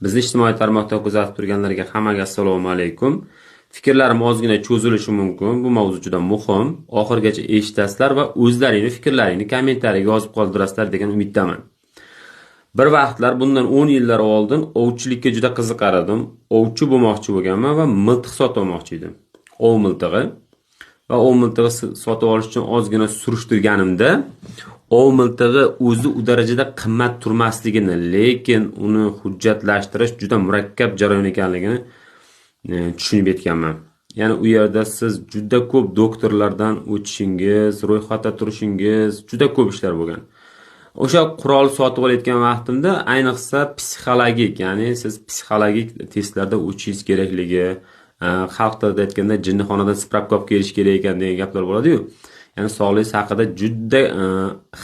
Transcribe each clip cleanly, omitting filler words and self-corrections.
Bizni ijtimoiy tarmoqda kuzatib turganlarga hammaga assalomu alaykum. Fikrlarim ozgina cho'zilishi mumkin. Bu mavzu juda muhim. Oxirigacha eshitasizlar va o'zlaringni fikrlaringni kommentariyaga yozib qoldirasizlar degan umiddaman. Bir vaqtlar, bundan 10 yillar oldin ovchilikka juda qiziqar edim. Ovchi bo'lmoqchi bo'lganman va miltiq sotib olmoqchi edim. Ov miltig'i. Va ov miltig'i sotib olish uchun ozgina surishtirganimda, ov miltig'i o'zi u darajada qimmat turmasligini, lekin uni hujjatlashtirish juda murakkab jarayon ekanligini tushunib yetganman. Ya'ni u yerda siz juda ko'p doktorlardan o'tishingiz, ro'yxatda turishingiz, juda ko'p ishlar bo'lgan. O'sha qurol sotib olayotgan vaqtimda ayniqsa psixologik, ya'ni siz psixologik testlarda o'tishingiz kerakligi, xalq tilida aytganda jinnixonadan spravka olib kelish kerak ekan degan gaplar bo'ladi-yu. Ya'ni sog'ligingiz haqida juda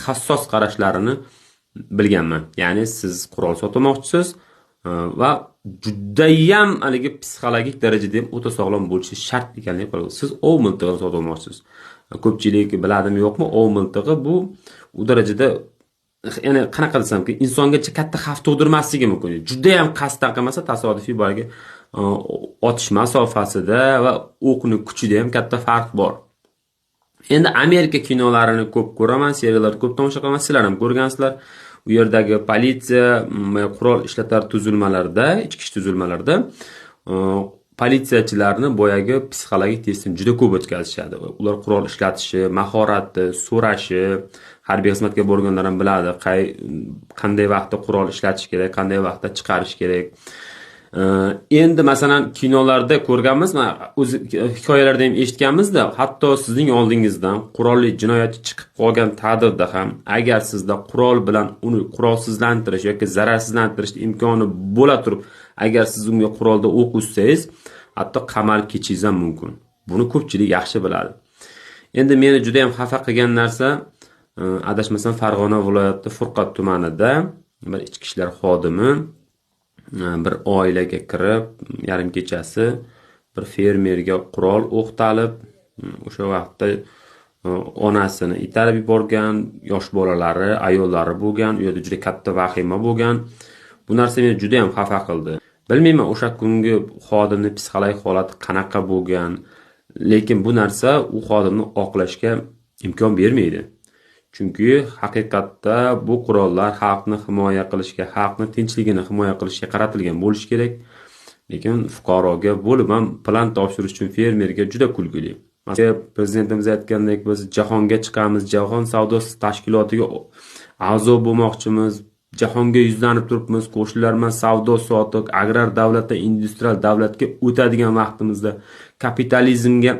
hassos qarashlarini bilganman. Ya'ni siz qurol sotmoqchisiz va judayam haligi psixologik darajada ham o'ta sog'lom bo'lishi shart ekanligi qoladi. Siz ov miltig'ini sotib olmoqchisiz. Ko'pchilik biladimi yo'qmi, ov miltig'i bu u darajada, ya'ni qanaqa desamki, insonga katta xavf tug'dirmasligi mumkin. Judayam qasddan qilmasa, tasodifiy boyagi otish masofasida va o'qni kuchida ham katta farq bor. Endi Amerika kinolarini ko'p ko'raman, seriallarni ko'p tomosha qilaman, sizlar ham ko'rgansizlar. U yerdagi politsiya, qurol ishlatar tuzilmalarda, ichki ish tuzilmalarida politsiyachilarni boyagi psixologik testini juda ko'p o'tkazishadi. Ular qurol ishlatishi, mahorati, so'rashi, harbiy xizmatga borganlar ham biladi, qanday vaqtda qurol ishlatish kerak, qanday vaqtda chiqarish kerak. Endi masalan kinolarda ko'rganmiz, o'zi hikoyalarda ham eshitganmizda, hatto sizning oldingizdan qurolli jinoyatchi chiqib qolgan taqdirda ham, agar sizda qurol bilan uni qurolsizlantirish yoki zararsizlantirish imkoni bo'la turib, agar siz unga qurolda o'q uzsangiz, hatto qamalib ketishingiz ham mumkin. Buni ko'pchilik yaxshi biladi. Endi meni juda ham xafa qilgan narsa, adashmasam Farg'ona viloyati Furqat tumanida bir ichki ishlar xodimi bir oilaga kirib, yarim kechasi bir fermerga qurol o'qtalib, o'sha vaqtda onasini itarib yuborgan, yosh bolalari, ayollari bo'lgan, u yerda juda katta vahima bo'lgan. Bu narsa meni juda ham xafa qildi. Bilmayman, o'sha kungi xodimni psixologik holati qanaqa bo'lgan, lekin bu narsa u xodimni oqlashga imkon bermaydi. Chunki haqiqatda bu qurollar xalqni himoya qilishga, xalqni tinchligini himoya qilishga qaratilgan bo'lishi kerak. Lekin fuqaroga bo'lib ham plan topshirish uchun fermerga juda kulgili. Masalan, prezidentimiz aytgandek, biz jahonga chiqamiz, Jahon savdo tashkilotiga a'zo bo'lmoqchimiz, jahonga yuzlanib turibmiz, qo'shnilar bilan savdo sotiq, agrar davlatdan industrial davlatga o'tadigan vaqtimizda, kapitalizmga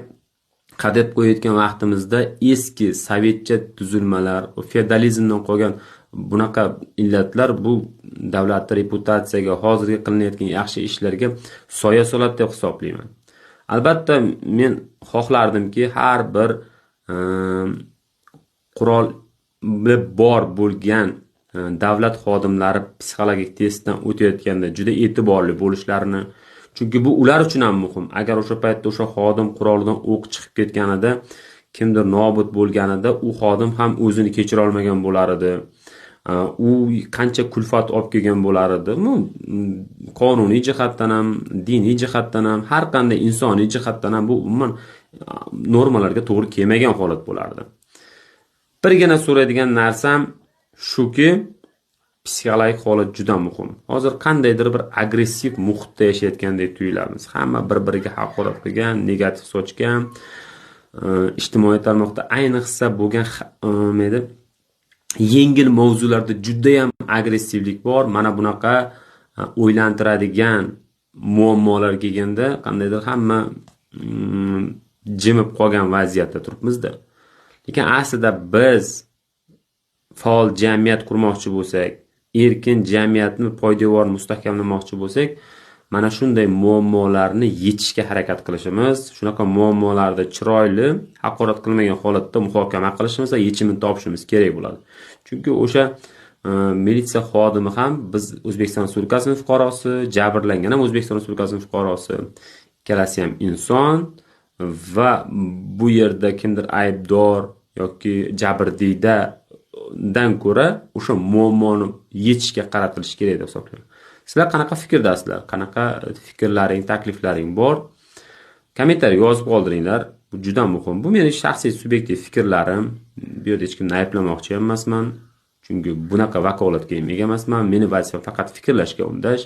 qadam qo'yayotgan vaqtimizda eski sovetcha tuzilmalar, feodalizmdan qolgan bunaqa illatlar bu davlatni reputatsiyaga, hozirgi qilinayotgan yaxshi ishlarga soya soladi deb hisoblayman. Albatta, men xohlardimki, har bir qurol bor bo'lgan davlat xodimlari psixologik testdan o'tayotganda juda e'tiborli bo'lishlarini, chunki bu ular uchun ham muhim. Agar o'sha paytda o'sha xodim qurolidan o'q chiqib ketganida, kimdir nobud bo'lganida, u xodim ham o'zini kechira olmagan bo'lar edi. U qancha kulfat olib kelgan bo'lar edi. Bu qonuniy jihatdan ham, diniy jihatdan ham, har qanday insoniy jihatdan ham bu umuman normalarga to'g'ri kelmagan holat bo'lardi. Birgina so'raydigan narsam shuki, psixologik holat juda muhim. Hozir qandaydir bir agressiv muhitda yashayotgandek tuyulamiz. Hamma bir-biriga haqorat qilgan, negativ sochgan, ijtimoiy tarmoqda ayniqsa bo'lgan nima edi? Yengil mavzularda juda ham agressivlik bor. Mana bunaqa o'ylantiradigan muammolar kelganda qandaydir hamma jimib qolgan vaziyatda turibmizda. Lekin aslida biz faol jamiyat qurmoqchi bo'lsak, erkin jamiyatni poydevorini mustahkamlamoqchi bo'lsak, mana shunday muammolarni yechishga harakat qilishimiz, shunaqa muammolarni chiroyli, haqorat qilmagan holatda muhokama qilishimiz va yechimini topishimiz kerak bo'ladi. Chunki o'sha militsiya xodimi ham biz O'zbekiston Respublikasining fuqarosi, jabrlangan ham O'zbekiston Respublikasining fuqarosi, ikkalasi ham inson va bu yerda kimdir aybdor yoki jabrdiydadan ko'ra o'sha muammoni yechishga qaratilishi kerak deb hisoblayman. Sizlar qanaqa fikrdasizlar? Qanaqa fikrlaring, takliflaring bor? Kommentariy yozib qoldiringlar. Bu juda muhim. Bu meni shaxsiy subyektiv fikrlarim. Bu yerda hech kimni ayblamoqchi emasman. Chunki bunaqa vakolatga ham ega emasman. Meni vazifam faqat fikrlashga undash.